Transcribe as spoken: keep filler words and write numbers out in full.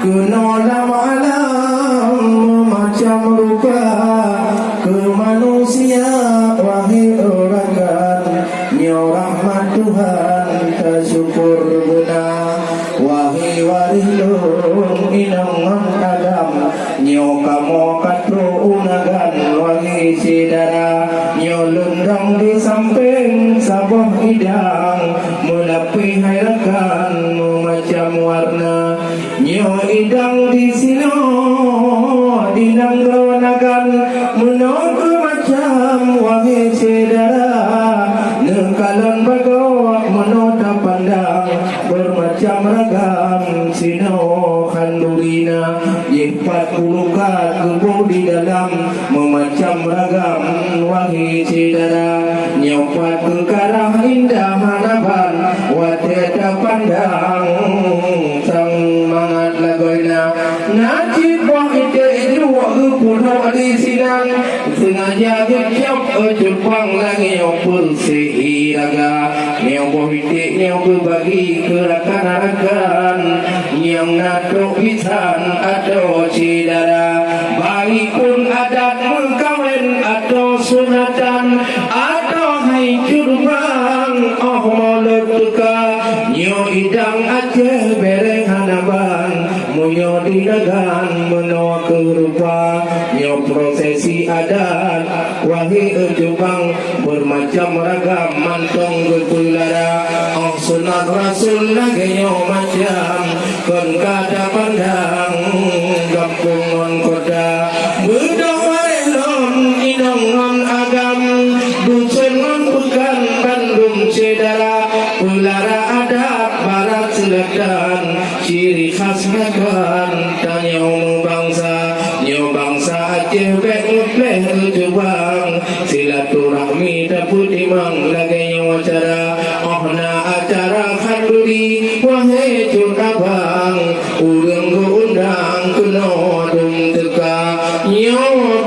Keunoe lam alam meumacam rupa, keu manusia wahé rakan, nyoe rahmat Tuhan tasyukur beuna. Wahé waréh lôn inong ngon agam, nyoe kamoe ka trok u nagan wahé syedara. Nyoe lôn dong di sampéng saboh idang, meulapéh hai rakan meumacam warna. Nyoe idang di sinoe di nanggroe nagan, meunoe keu macam wahé syedara. Neukalon bagoe meunoe tapandang, beumacam ragam sinoe khanduri na. Jipat puluh kat geuboh di dalam, meumacam ragam wahé syedara. Nyoe pat keukarah indah hana ban, watée tapandang sang mangat lagoina. Na cit boh iték juek geupudok di sinan, seungaja geucok cupang lagée nyoe peuséh iraga. Nyoe boh iték nyoe geubagi keu rakan-rakan nyang na trok bisan atau syedara. Baik pun adat meukawen atau sunatan, atau hai curubang oh mulod teuka. Nyoe idang Aceh bereng hana ban, meunyoe di nagan meunoe keu rupa. Nyoe prosesi adat wahé curubang, beumacam ragam mantong geupeulara. Oh sunat Rasul lagée nyoe macam, kon ka tapandang gampông ngon kota. Beudôh waréh lôn inong ngon agam, dusun ngon peukan bandum syedara. Peulara adat barat seulatan, ciri khas rakan tanyoe meubangsa. Nyoe bangsa Aceh bék mupleh teucubang, silaturahmi tapeutimang lagée nyoe cara. Oh na acara khanduri wahé cut abang, ureuëng geuundang keunoe dum teuka. Nyoe